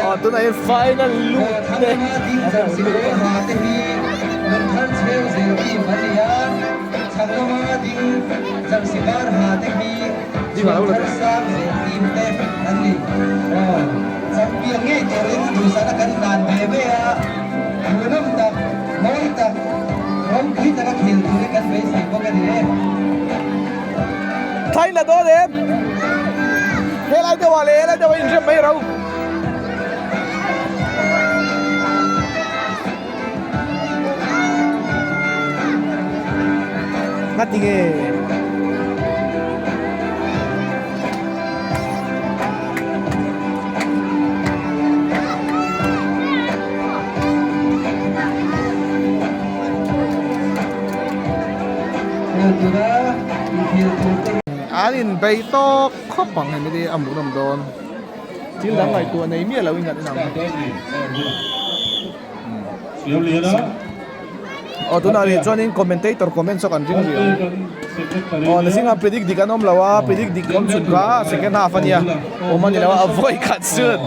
Aw tunah hian final lut te Thain la dawn em? Helai deuh ah leh helai deuh ah inrem mai ro. Ngati nge? An inbei tawk khawp ang hemi te a hmuhnawm dawn. Thil dang ngaihtuah nei miah lo in kan en ang. Aw tunah rih chuanin commentator comment saw kan ring rih ang. Aw nasinga predict dik an awm lo a, predict dik awm chhun kha second half ania awm a ni lo a, vawi khat suit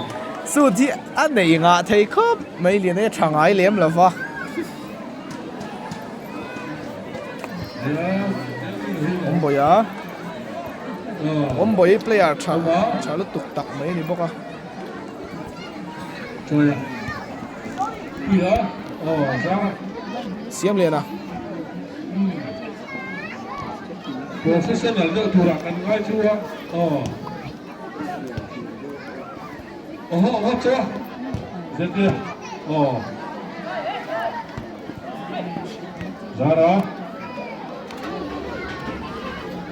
suit hi a nei ngah thei khawp mai lian e tha ngai lem lo va. Awmbawi a, Awmbawi player tha tha lutuk tak mai a ni bawk a. Siam lian a. Professional deuh turah kan ngai chu a. Aw. Oho oho chu a. Zetia. Aw. Zara.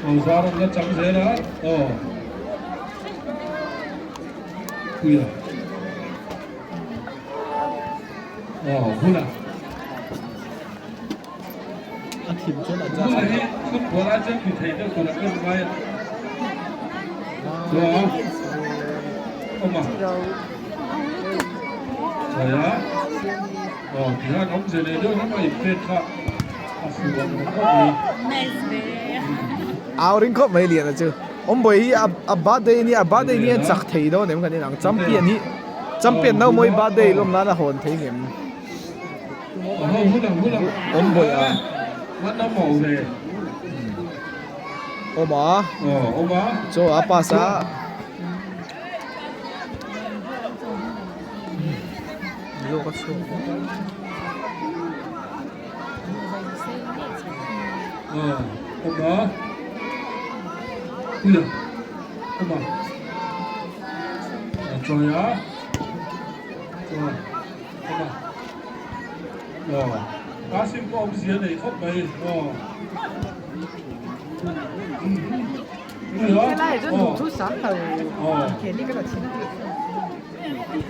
Aw Zara la chang zel a. Aw. Puia. Aw huna. A thim chuan a Huna hi football a chuan ti thei deuh tur a kan ngai a. Chuan awm a. Chhaya. Aw tihian awmze leh deuh hlawm a inpek kha a fuh ang khawp mai. Au ring khawp mai Liana chu. Awmbawi hi a birthday ania a birthday ni hian chak thei dawn em kan en ang champion hi champion no mawi birthday lawm nan a hawn thei ngem Awmbawi a awm a chaw a pass a. Lawk a chhuak bawk a.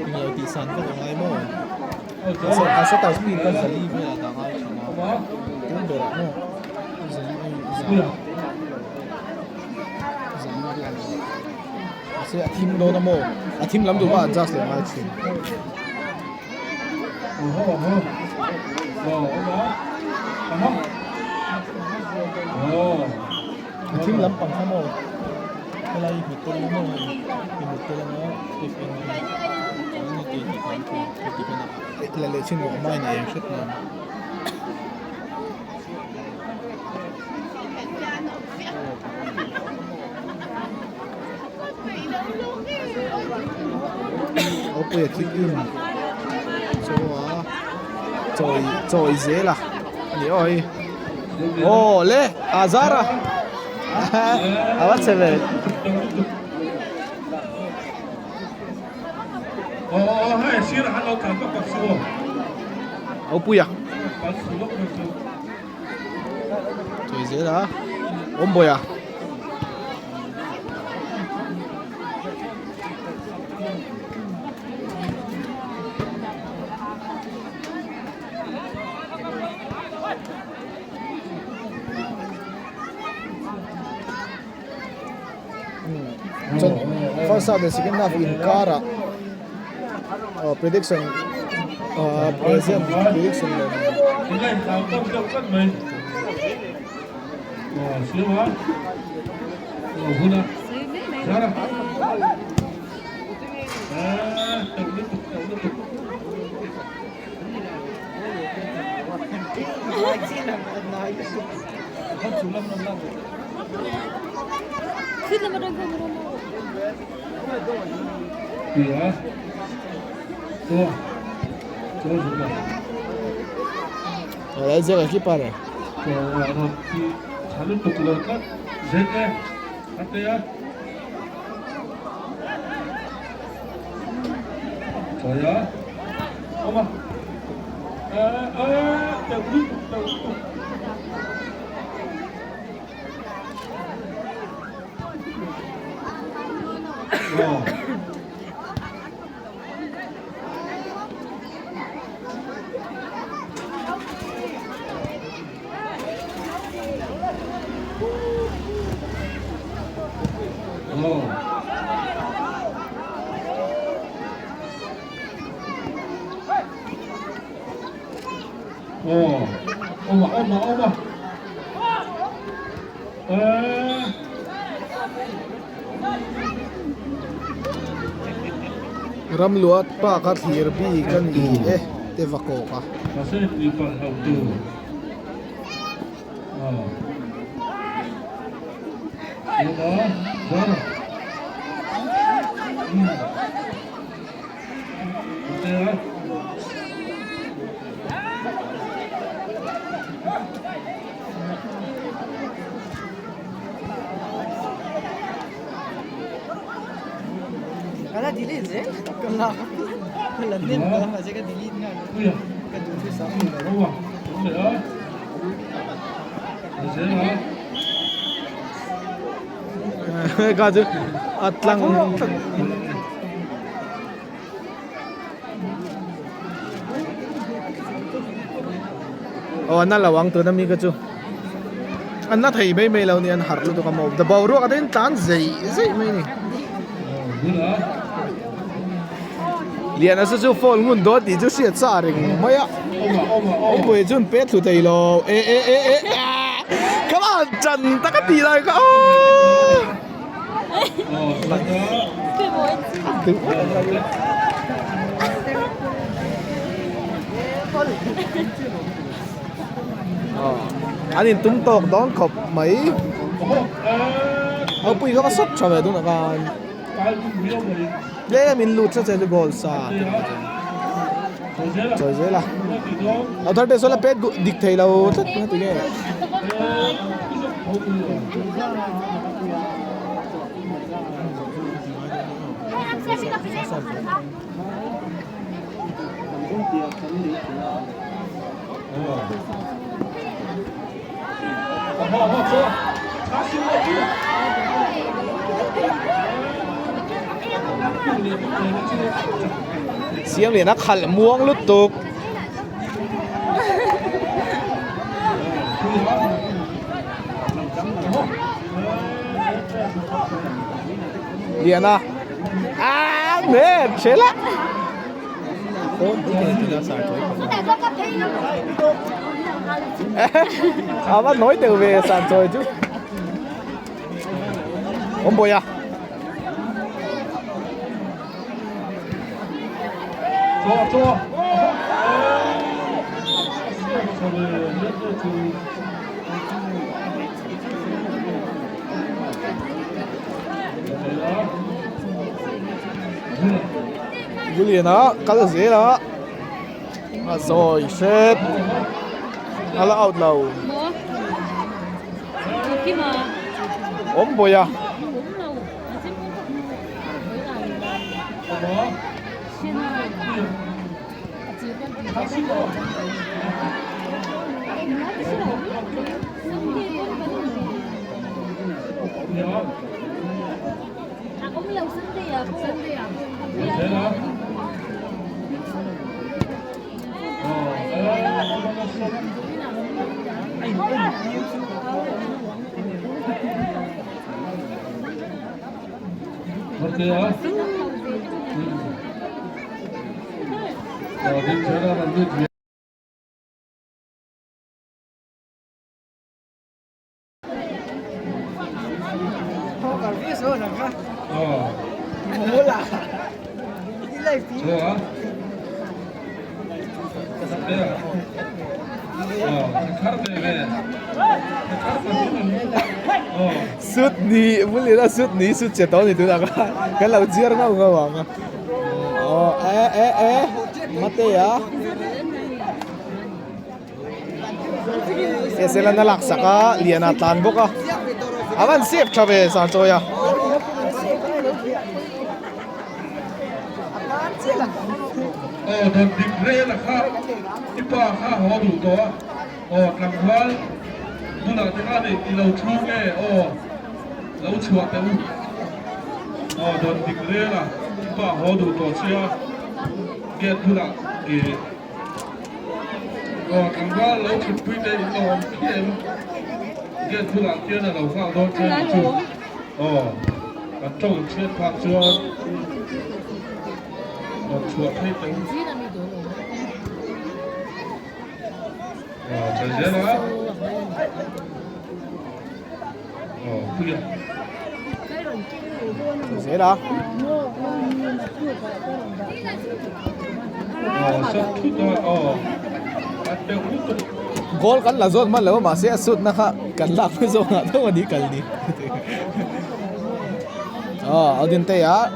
Englo tih san vak a ngai maw? A shutter speed kha zali velah dah ngai thin a, tun berah maw zali ai za zali vel a ni. Mahse a thim dawn a maw? A thim lam duh kha adjust leh ngai thin. A thim lampang kha maw helai hmu tel maw hei i hmu tel anga f n hi chuan heti tih khan thu heti khan a la leh chin rawh hma in a eng hret mai. Awpuia khi in chaw a chawi chawi zel a ani aw hei. Aw le a zar a a va chhe ve. Awpuia chawi zel a awmbawiha. Chuan first half leh second half inkarah aw prediction ah present prediction leh Aw ziak a keeper Ramluat pa kha thlir bik a ni e te va kawk a. Ka chu a tlang Aw a na lo ang tuna mi kha chu a na thei mai mai lo ni an harh lutuk a maw boruak te in tlan zeih zeih mai a ni Liana chu chu phone ngun dawn tih chu hriat sa reng mai a awmpui chu an pet thlu thei lo e e e e ka van chan tak a tih lai kha aww. An in tum tawk dawn khawp mai ropui kha va sawt tha ve tunah khan tlem in lut hret che chu goal sa chawi zel a lo thar te sawn a pet dik thei lo tlat mai tinge. Siam lian a khalh muang lutuk. Lian a a nè chế lắm à bắt nói từ về sàn rồi chứ ông bồi à Julian a kal zel a a zawi hret a la out lo awm bawi a. Sut ni bul ila sut ni sut che tawh ni tunah khan kan lo chiar ngau ngau ang a aw e e e mate a sl an a lak sak a lian a tlan bawk a a van sep tha ve sar chawi a. Aw dawn dik rel a kha i pa kha haw duh tawh a aw tlangval bulah te khan i lo thu nge aw lo chhuah teh u aw dawn dik rel a i pa haw duh tawh sia gate bulah i Aw tlangval lo thutpui te in lo awm phiah em? Gate bulah khian a lo nghak dawn che ni chu. Aw kan tawng chhiat phak chuan rawn chhuah phei teh u. Aw chhe zel a. Aw puia. Chhe zel a. Aw sat thut a aw a teuh lutuk. Goal kan la zawt hman lo a mahse a sutna kha kan lak hma zawk ah tho a ni kal ni. Aw Audinte ah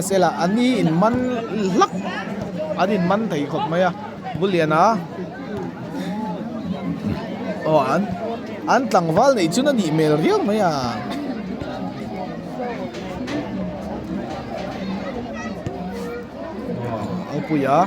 SL ah an ni in man hlak an in man thei khawp mai a Buliana aw an an tlangval neih chun a nih hmel riau mai a. Awpui a.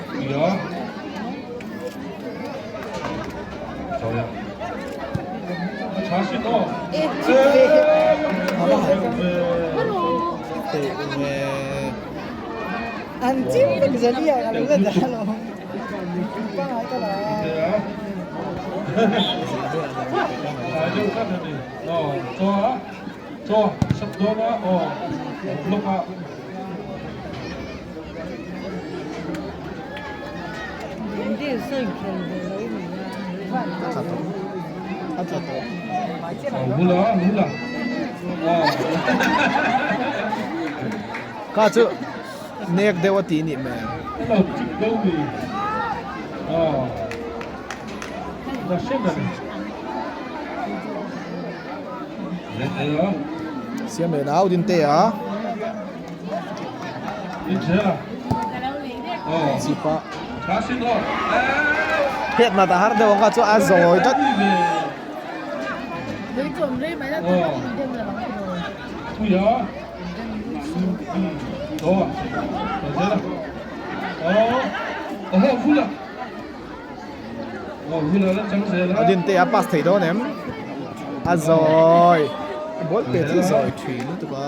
Kha chu nek deuh a tih nih hmel. Siam leh nau din te a. Zipa. Phet nat a har deuh ang kha chu a zawi tlat. A din te a pass thei dawn em? A zawi. Ball pet hi zawi thin lutuk a.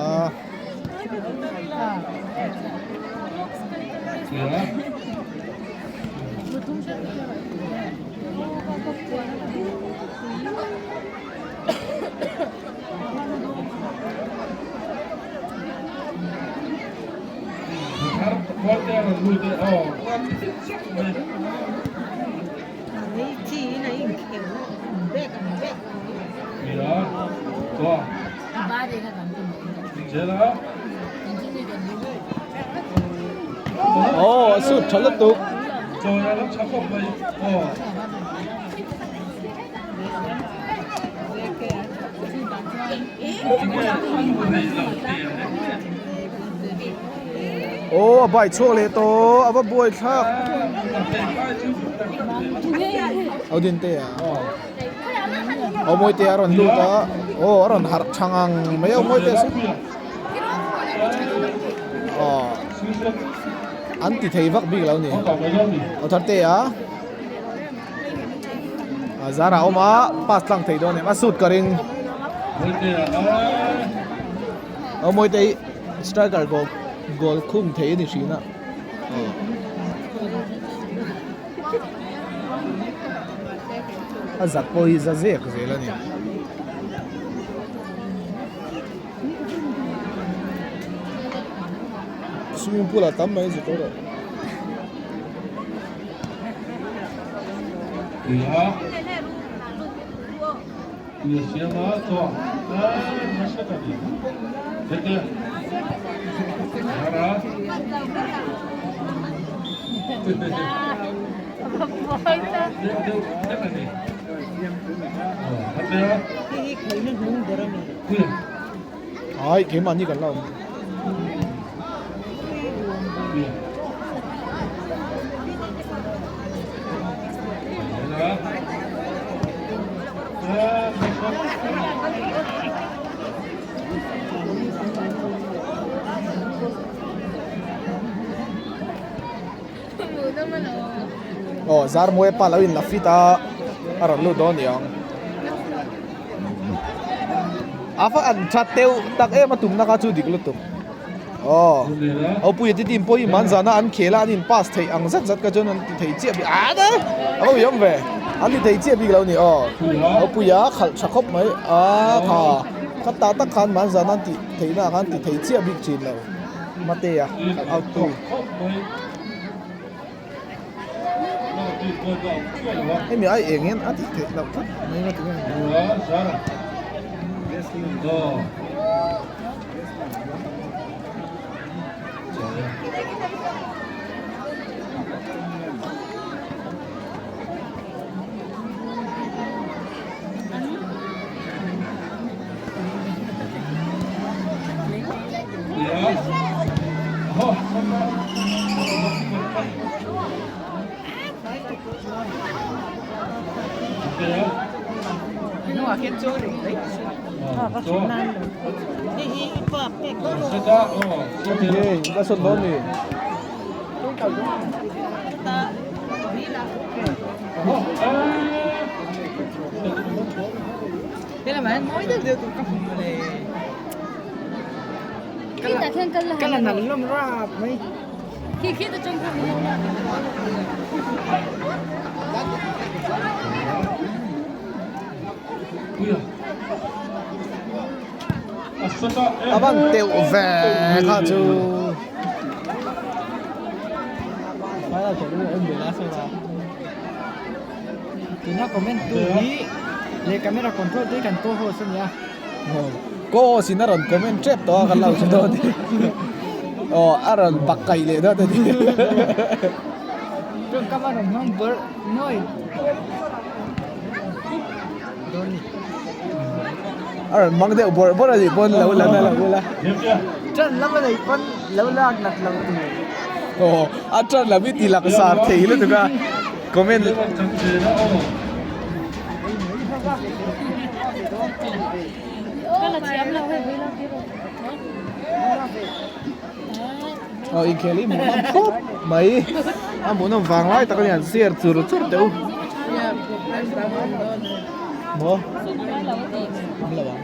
Aw a sut tha lutuk. Aw a bike chhuak leh tawh a va buai thlak. Au din te a. Aw mawi te a rawn lut a aw a rawn harh tha ngang mai a aw mawi te chu aw an ti thei vak bik lo a ni aw thar te a a zar a awm a pass tlang thei dawn em a suit ka ring aw mawi te hi striker goal goal khung thei a ni thin a aw. A zat pawh hi za zek zel a ni. Swimming pool ah tam mai zuk rawh. Ai keimahni kan la awm. Aw Zarmuai pa lo in la fit a a rawn lut dawn niang a va an tha teuh tak em a tumna kha chu dik lutuk aw Opuia te team pawh hi manzana an khel a an in pass theih ang zat zat kha chuan an ti thei chiah bik ah de a va uiawm ve an ti thei chiah bik lo a ni aw Opuia khalh tha khawp mai a tha kha tah tak khan manzana an tih theihna ah khan ti thei chiah bik thin lo. Matea khalh out tu. Hemi ai eng hian a tih theih loh tlat mai nga tinge. Hei a sawn dawn ni. A van teuh ve kha chu. Tuna comment tu hi leh camera control te hi kan co-host a nia. Co-host in a rawn comment tep tawh a kan lo hre dawn a ni. Aw a rawn bak kaih leh dawn a ni. Tawngkam a rawn hmang bawrh nuai dawn ni. A rawn hmang deuh bawrh bawrh a nih pawn lo la na lo ila. Tan lam a neih pawn lo lak nat lo tur. Aw a tan lam hi ti lak sar thei lutuk a comment. Aw inkhel hi hmuhnawm khawp mai a hmuhnawm vang lai tak a ni an share chur chur teh u maw awm lo ang.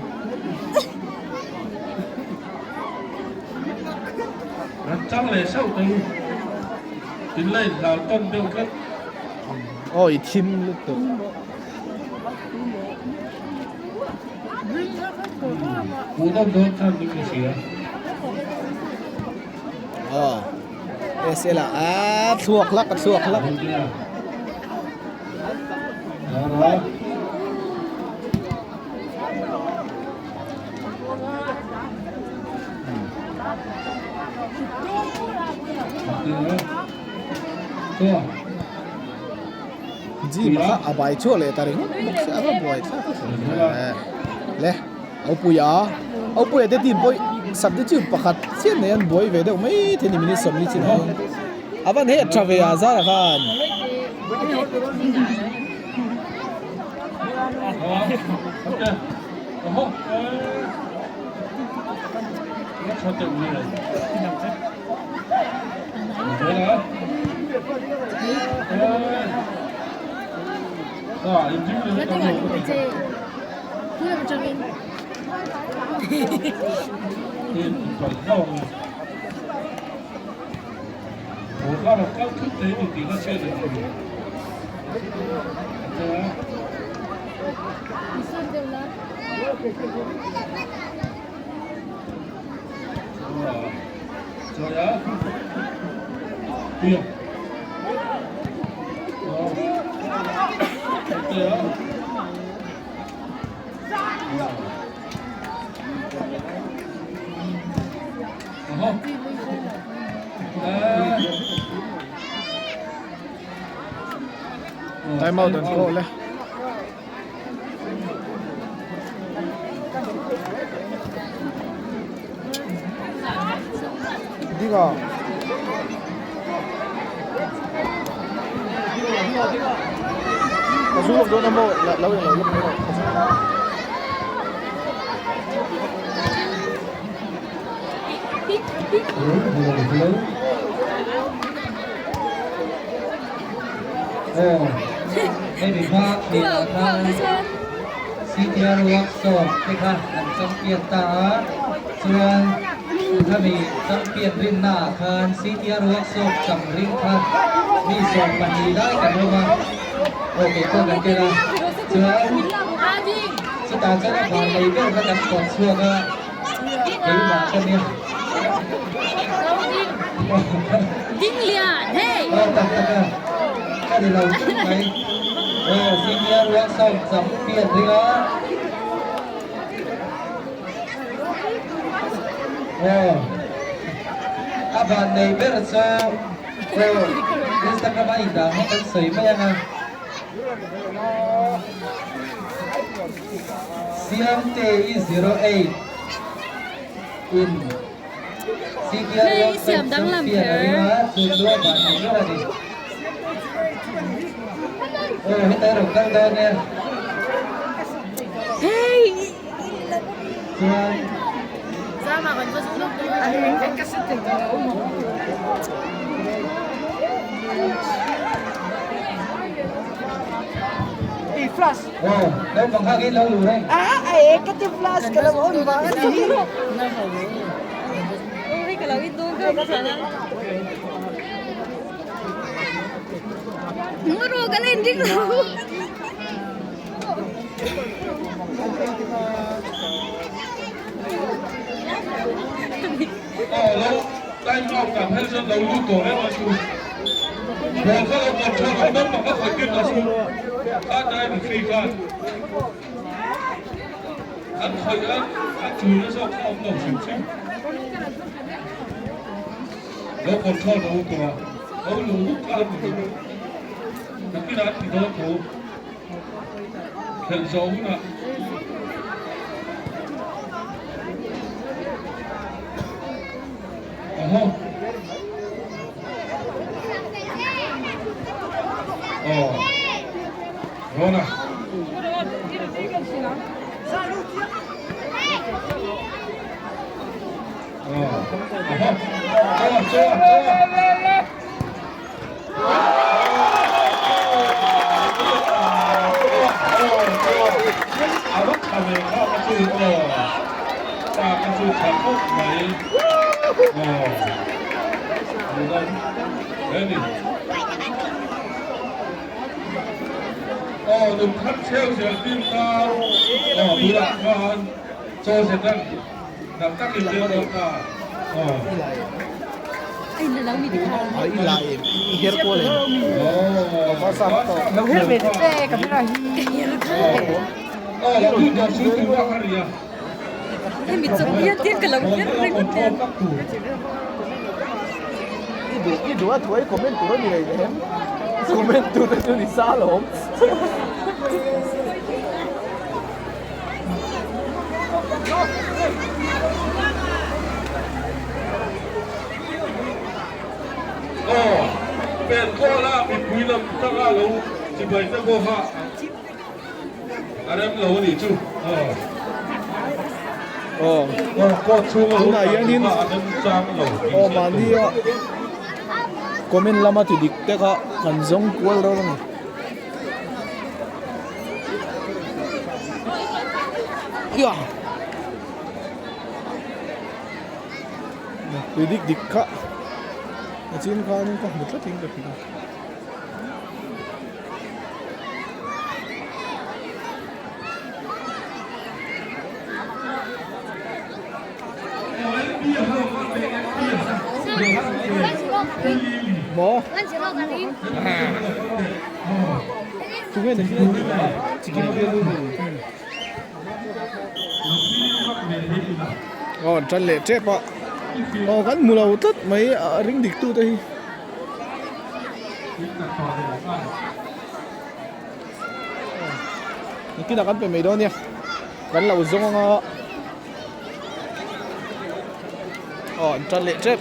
Aw i thim lutuk. Aw SL ah a thluak hlak a thluak hlak. Gym kha a bai chhuak leh ta ringawt bawk sia a va buai thlak le Aupuia Aupuia te team pawh substitute pakhat chiah nei an buai ve deuh mai thei a ni minute 40 chin ah hian a van het tha ve a zara khan. Time out an call e. Dinga. Ka zu dawn a maw lo eng lo lawk mai rawh. CTR workshop te kha an champion ta a, chuan khami champion rinna ah khan CTR workshop cham ring kha mi 12 lai kan awm a, aw kei pawh kan tel a, chuan chutah chuan a van lei ber kha kan kawt chhuak a, keimah ka nia. Aw tak tak a, ka ni lo tlat mai. Aw CTR workshop champion ring a. Aw a van nei ber chu aw Instagram a indah hi kan sawi mai ang a. Siamte-i 08 in CTR workshop champion a ring a, chu chu a van nei ber a ni. Aw heta erawh kal dawn e. Chuan Aw naupang kha khi lo lu reng. Aw lo time out ah phei chuan lo lut tawh reng a chu ball kha lo control ang naupang kha khawih tir ta chu kha time free khan an khawih a a chulna zawk kha awm lo hrim hrim lo control lo tawh a lo luh huk kha an ni nakinah an ti dawn tho. Khelh zawh hunah Ahaw Aw Rona Aw Ahaw Chaw chaw chaw A va tha ve kha ka chu aw pa ka chu tha khawp mai aw hmuhnawm hle ni aw nunthar chheu zel tir tan aw bulah khan chaw zetan Dak takin tel dawn ta aw. Ai la em i her kual em. Lo her ve te camera hi. Aw lo tu tawh chu tu a ria. Hemi chawp hian tiang ka lo her ringawt nen. I duh i duh a thuai comment tur a ni rei em. Comment tur te chu ni sa alawm. Aw, pen kawla mipui lam tanga lo chibai te pawh kha a rem lo a nih chu. Aw. Aw. Aw, court chhunga lo Tunah hianin kha a rem chang lo. Aw, mahni a comment lama ti dik te kha kan zawng kual dawn a ni. Tui dik dik kha a chin khanin ka hmu tlat in ka hria. Maw? Tunge ni hi chicken biryani ni. Aw an tan leh tep a. Aw kan hmu lo tlat mai a ring dik tu te hi. Nikinah kan pe mai dawn nia. Kan lo zawng anga. Aw an tan leh tep.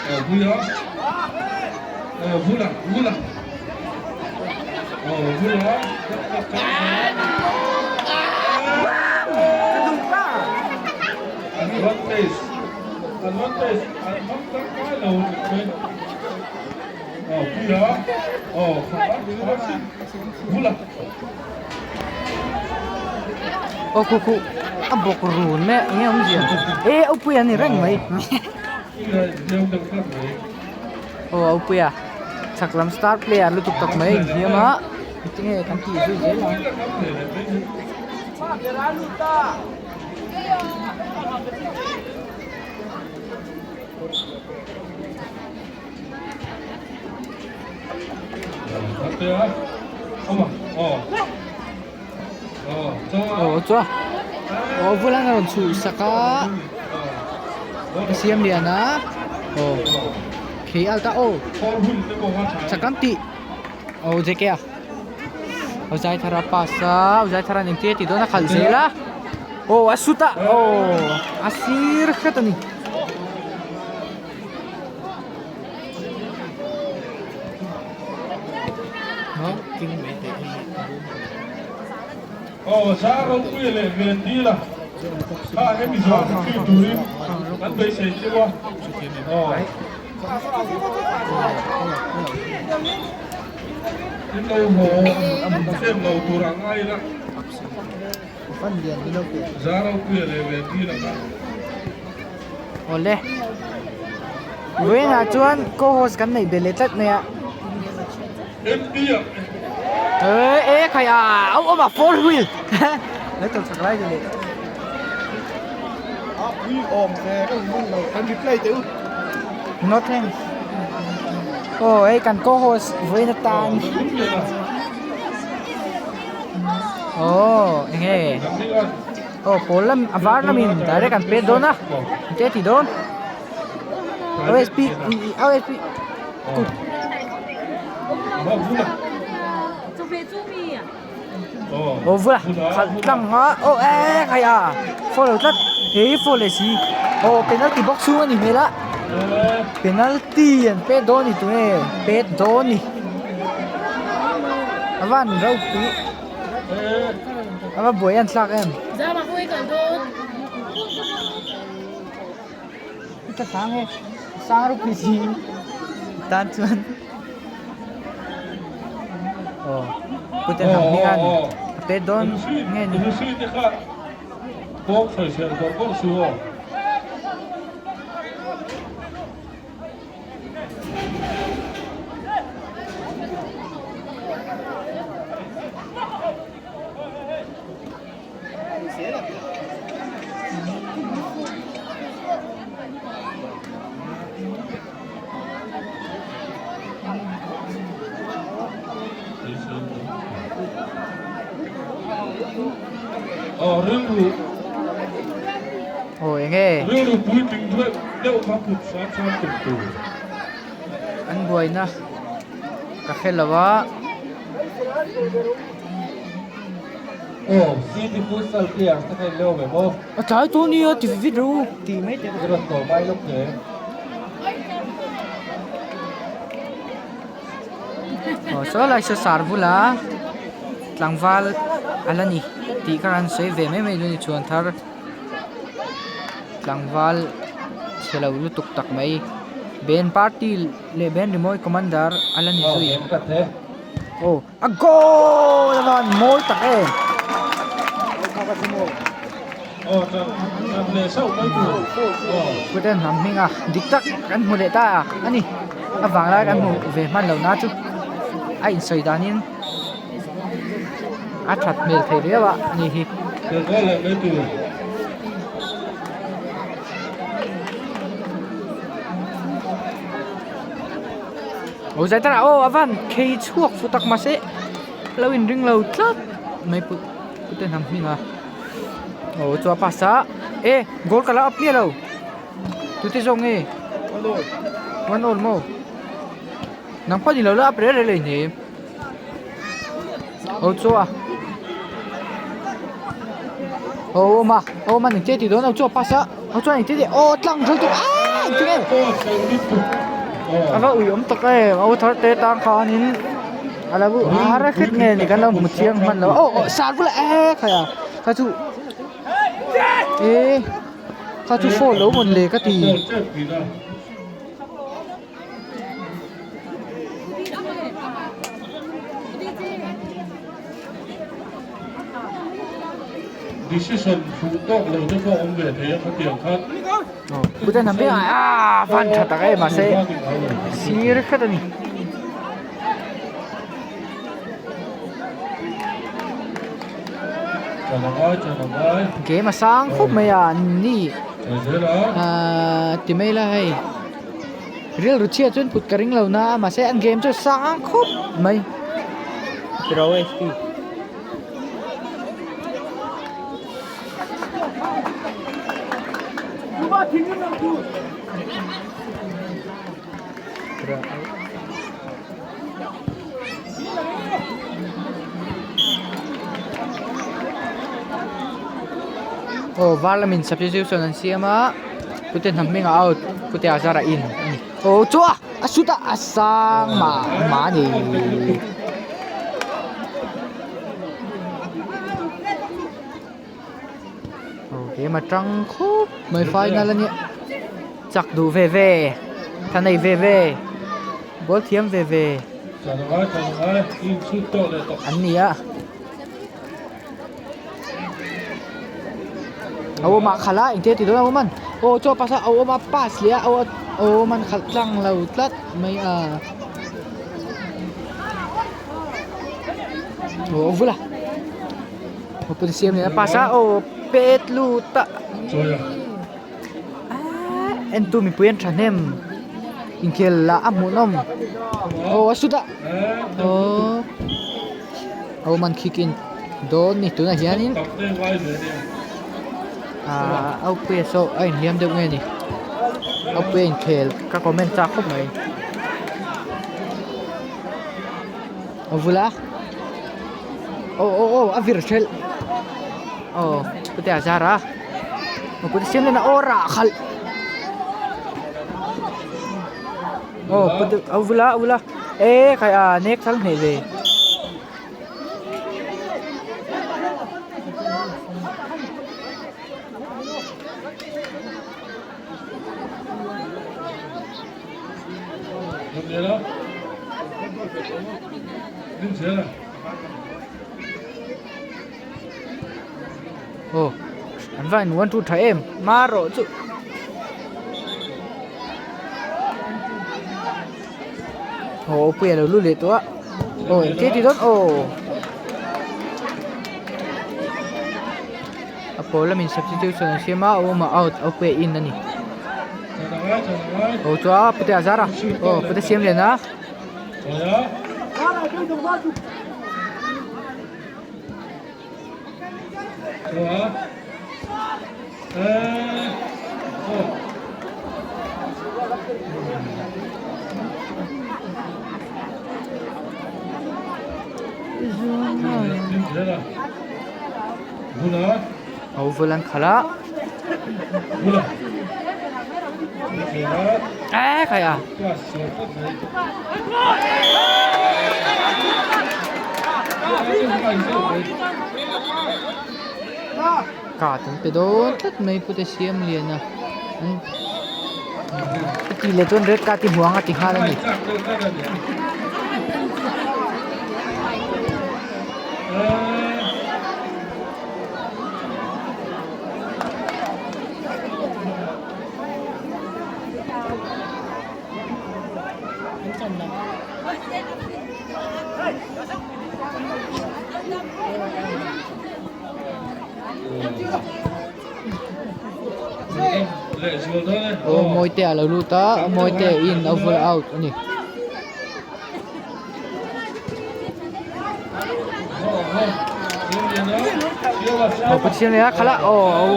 Aw Vula Aw Vula Vula Aw Vula Advantage Advantage an hmang tangkai lo ṭhin Aw Puia Aw Vula Aw khu khu a bawk run mai a enge awmzia e a upui a ni reng mai aw a upui a chhak lam star player lutuk tak mai a inhliam a tinge kan tih zui zel ang. Aw chuan aw bulah a rawn chhuh sak a a siam lian a aw khi alta aw chakam tih aw J K a aw zai thar a pass a aw zai thar an engtia tih dawn a khalh zel a aw a sut a aw a sir hret a ni. Aw sa ropui leh ven dil a kha hemi zawh chu thlir turin kan beisei cheu a aw in lo haw em lo tur a ngai ila za ropui leh ven dil a kha. Awle Vawiinah chuan co-host kan neih belh leh tlat mai a. E e khai a au awm a four wheel lo tawp chak lai leh. A pui awm ve ka hmu lo kan replay teh u. No thanks. Aw hei kan co-host vawiin atan. Aw enge. Aw pawl lam a var lamin direct an pet dawn a engte a tih dawn OSP OSP kut aw vula khalh tlang a aw eh khai a follow tlat he foul leh si aw penalty box chhung a ni hmel a penalty an pet dawn a ni tunge pet dawn a ni a van ropui. A va buai an thlak em? Ka sang e, sang ropui si tan chuan aw puten ang hming an a pet dawn nge ni. Aw enge an buaina ka hre lo a. A tlai tawh nia ti vit ro ti mai teh. Aw saw lai saw sar bula tlangval a la ni tih kha an sawi ve mai mai dawn a ni chhuan thar tlangval chhe lo lutuk tak mai band party leh band rimawi commander a la ni zui aw a goal a van mawi tak em. Kuten hnam hming a dik tak kan hmu leh ta a ni a vanglai kan hmu ve hman lo na chu a insawi danin a that hmel thei riau a ni hi. Aw zai tara aw a van khei chhuak fu tak mahse lo inring lo tlat mai put puten hnam hming a. Aw chu a pass a e goal ka la up miah lo tute zawk nge one all maw nang pawh ni lo la up rel rel ain he aw chu a aw awm a awm a ni che tih dawn lo chu a pass a. Aw chuan engtin nge aw tlang thal tuk aaa engtin nge a va ui awm tak em a u thar te tang khanin a lo a hret nge ni kan lo hmu chiang hman lo aw aw sar bulah e khai a kha chu e kha chu phone lo mawn le ka ti. Decision fuh tawk lo te pawh awm ve thei a khatiang khan. Pute hnam bik ah aa van tha tak em mahse sir hret a ni. Game a sang khawp mai a ni ahh ti mai ila hei rilru chhia chuan put ka ring lo na a mahse an game chu a sang khawp mai. Aw var lamin substitution an siam a pute hnam hming ah out pute ah zar a in a ni aw chu a a shoot a a sang mah mah a ni. Aw tlem a tang khawp mai final a nia chak duh ve ve tha nei ve ve ball thiam ve ve an ni a a awm ah khalh a engtia ti dawn a awm an aw chaw pass a a awm a pass leh a a awm an khalh tlang lo tlat mai a. Aw a vul a aw pawh siam leh a pass a aw pet lut a aaa entu mipui an thahnem inkhel lah a hmuhnawm aw a shoot a aw aw man kick in dawn ni tunah hianin aaa au puia saw a inhliam deuh nge ni au puia inkhel ka comment chak khawp mai. A vula aw aw aw a vir thelh aw pute a zar a aw pute siam leh na aw rah khalh aw pute a vula a vula e khai a nek thal hmeh ve. Aw an va in one two tha em marawh chu aw puia alo lut leh tawh a aw engtia ti dawn aw a pawl lamin substitution an siam a a awm a out a puia in a ni. Aw chuan pute a zar a aw pute siam lian a. Aw vul an khalh a. Ê khai à. Card an pe dawn tlat mai pute siam lian a an ti leh chuan red card hi hmu ang a ti nghal a ni. Aw Mawite a lo lut a Mawite in a vul out a ni. Aw Pathian leh a khalh a aw aw.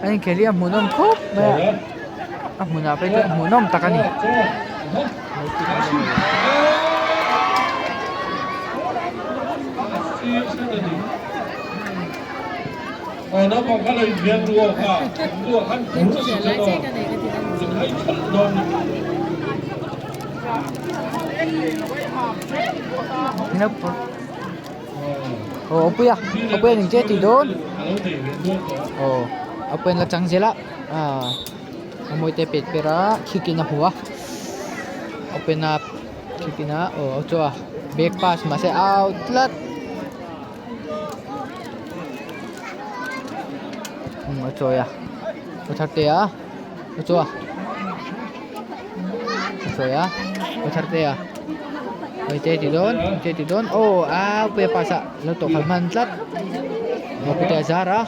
An inkhel hi a hmuhnawm khawp mai a a hmunah phei chuan hmuhnawm tak a ni. Aw awpuia awpuia ning che tih dawn aw awpuia an la chang zel a ah a mawi te pet per a khick in a hmu a open a khick in a aw a chu a back pass mahse out tlat umm a chawi a a thar te a a chu a a chawi a a thar te a hei te ti dawn te ti dawn aw a puia pass ah lo tawh khalh hman tlat a zar a.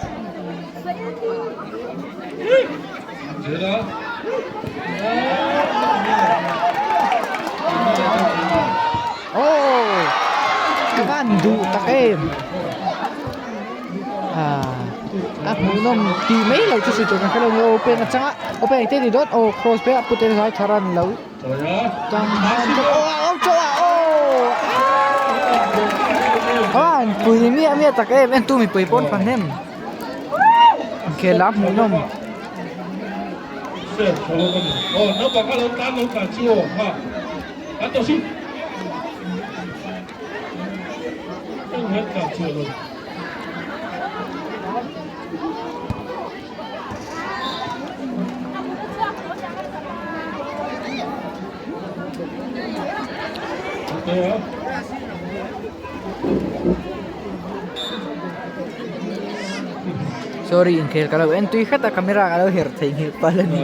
Oh! Ka van duh tak em! Ah, a hmuhnawm tih mai lo chu sawi tur kan hrelo nia open a changa open engtin ni dawn aw cross ber a pute zai thar an lo tang aw aw chaw ah aw ah an pui miah miah tak em entu mipui pawn fan hnem. Inkhel a hmuhnawm. Sorry inkhel ka lo en tui hret a camera ka lo herh theih nghilh palh a ni.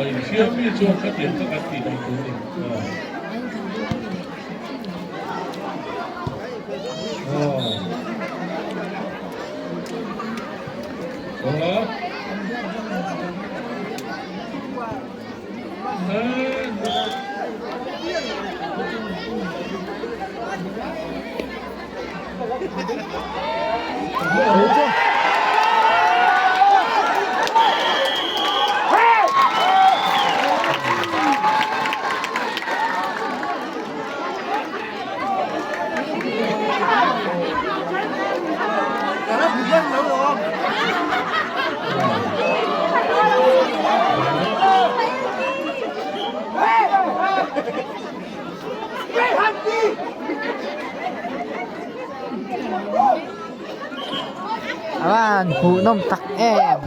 A van hmuhnawm tak em.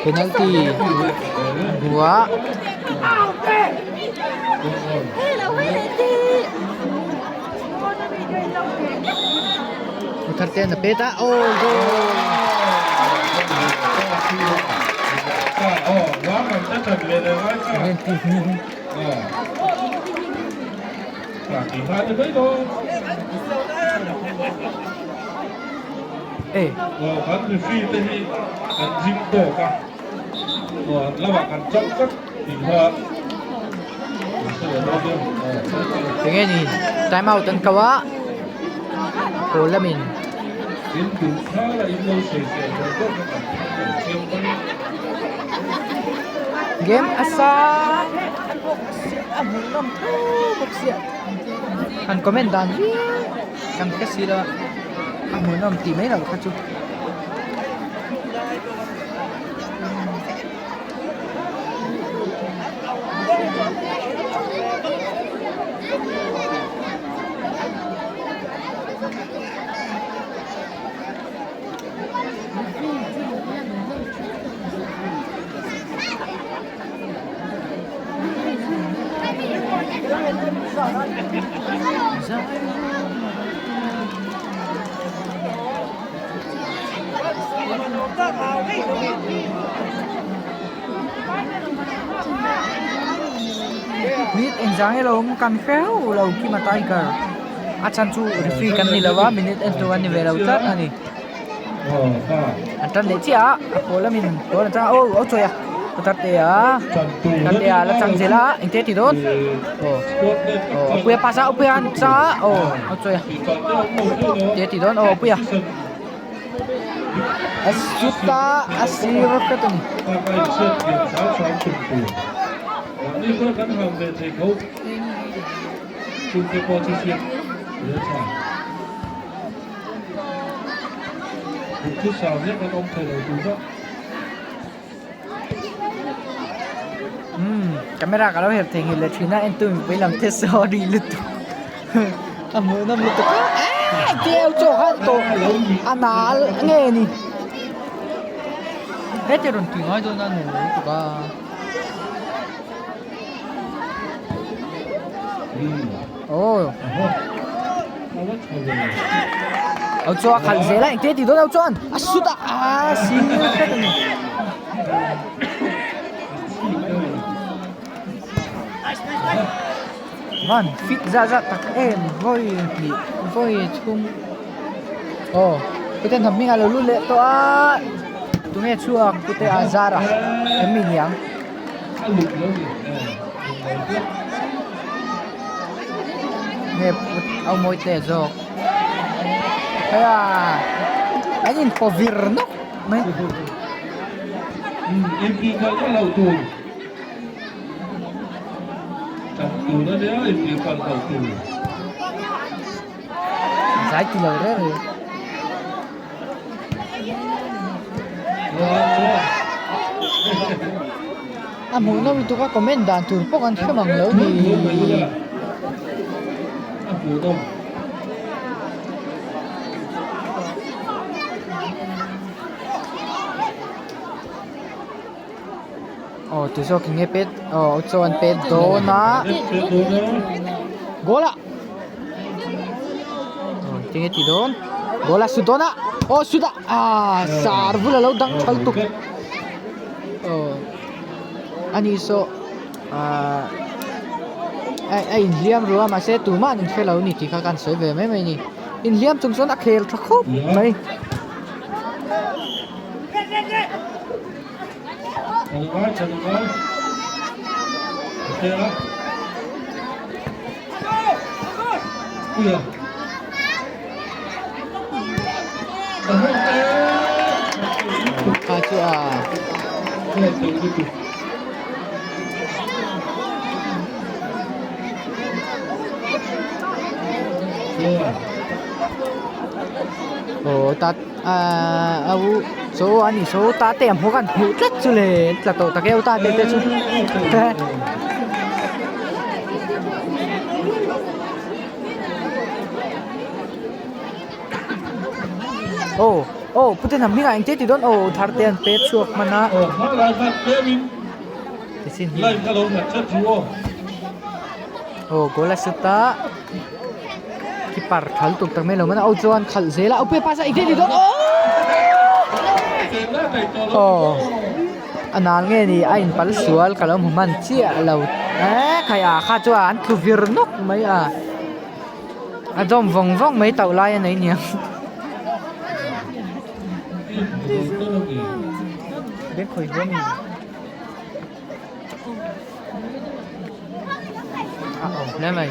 Penalty hmuh a. Thar te an pet a aw goal. Ê. Enge ni time out an ko a pawl lamin game a sang a hmuhnawm tho bawk sia han comment dan viau kan hre si lo a a hmuhnawm tih mai loh kha chu. Minute engzah nge lo awm kan hre hauh lo Kima Tiger a chhan chu referee kan ni lo a minute en tur an ni ve lo tlat a ni an tan leh chiah a a pawl lamin pawl an chang a aw a chawi a Tate a Tate a la chang zel a engte a ti dawn aw aw a puia pass a a puia an chang a aw a chawi a engte a ti dawn aw a puia a shoot a a sir hret a ni. Duhthusam lek an awm thei lo tuna. Umm camera ka lo herh thei nghilh leh thin a entu mipui lam te sorry lutuk a hmuhnawm lutuk a eee keu chaw khan tawh a nal nge ni heti rawn tih ngai dawn a nuam lo lutuk a. Aw Au chu a khalh zel a engte tih dawn au chuan a sut a aa sir hret a ni. Van fit zah zah tak em vawi hnih vawi thum aw pute hnam hming a lo lut leh tawh a tunge chhuak pute a zar a em mi niang. Nge au mawi te zawk heia an inpaw vir nawk mai. Zai ti lo reng reng. A hmuhnawm lutuk a comment dan tur pawh kan hre mang lo ni. Aw ti zawk in nge pet aw chuan pet dawn a goal ah aw tinge ti dawn goal a sut dawn a aw sut a ah sar bula lo dang thal tuk aw ani saw ah a inhliam rua mahse tumah an inhre lo a ni tih kha ka han sawi ve mai mai a ni inhliam chung chuan a khel tha khawp mai. Kha chu a aw ta. Ahh a u chaw a ni saw ta te ang pawh khan hmuh tlat chu le an tla tawh tak e ta te te chu aw aw pute hnam hming ah engte ti dawn aw thar te an pet chhuak hman a aw goal a sut a. Keeper thal tuk tak mai lo man a au chuan khalh zel a au pe pass a engtin a ti dawn aww aw a nal nge ni a in pal sual ka lo hmu hman chiah lo eee khai ah kha chuan an tlu vir nawk mai a a dawm vawng vawng mai tauh lai a nei niang beng khawi hle a ni. A awm hle mai.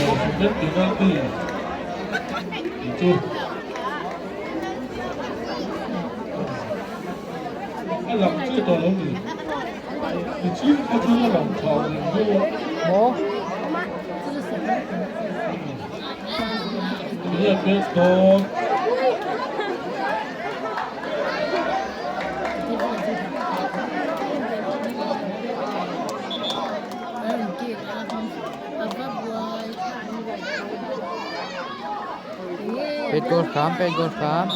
Penalty chu a lang chiah tawh lo ni. Nichin kha chu a lang tha reng deuh a. Maw? Enge a pek dawn? Pet goal hram, pet goal hram.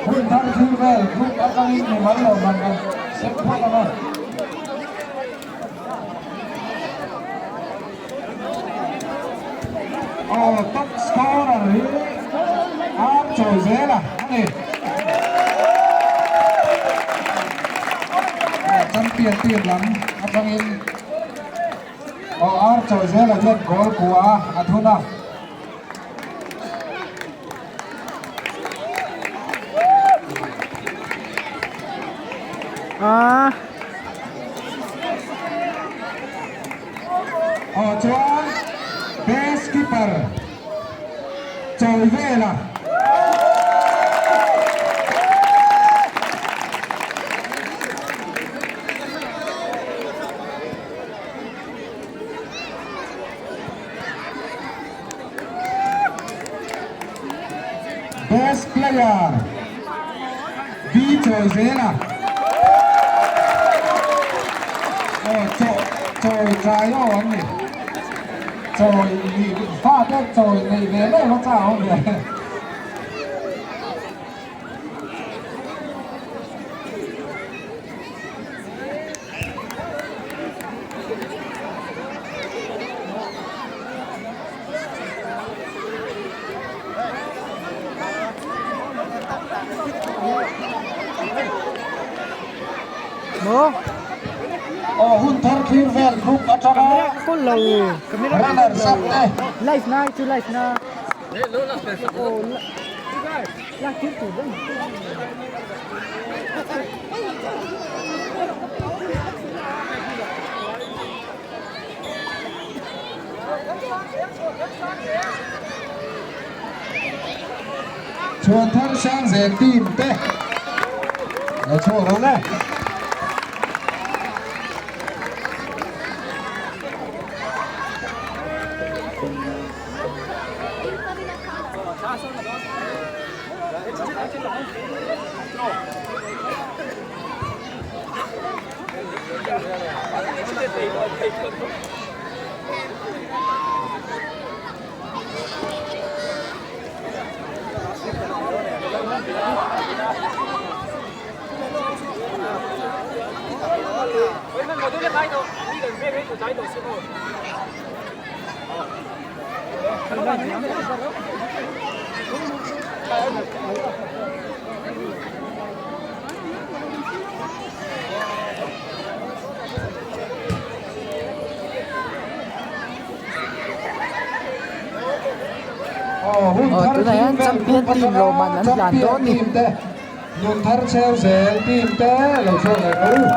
Hun thar thil vel group atangin mimal lo man an sem phawt ang a. Aw top scorer hi ar chawi zel a ani. Champion team lam atangin aw ar chawi zel a hian goal kua a thun a. Aw chuan best keeper chawi vel a. Best player B chawi zel a. Aw chaw chawi tlai aw an ni. Chawi nih fa te chawi neih ve ve va cha awm ve. Aw hun thar thlir vel group atanga runners up te. Live na chu live na. Chhuan thar sang zel team te lo chhuak lo le. Aw tunah hian champion team lawmman an tlan dawn a ni. Nun thar cheu zel team te lo chhuak leh rawh u.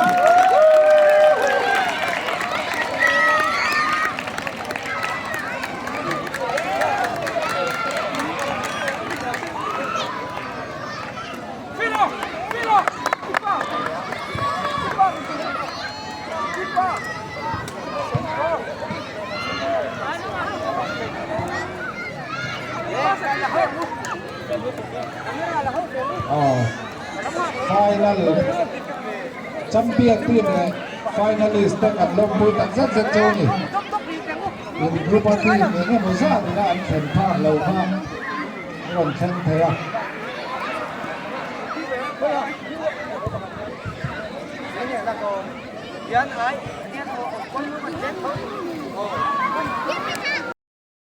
Final champion team leh finalist te kan lawmpui tak zet zet chu a ni. In group a team eng emaw zat ina an thlen phak lo kha a rawn thleng thei a.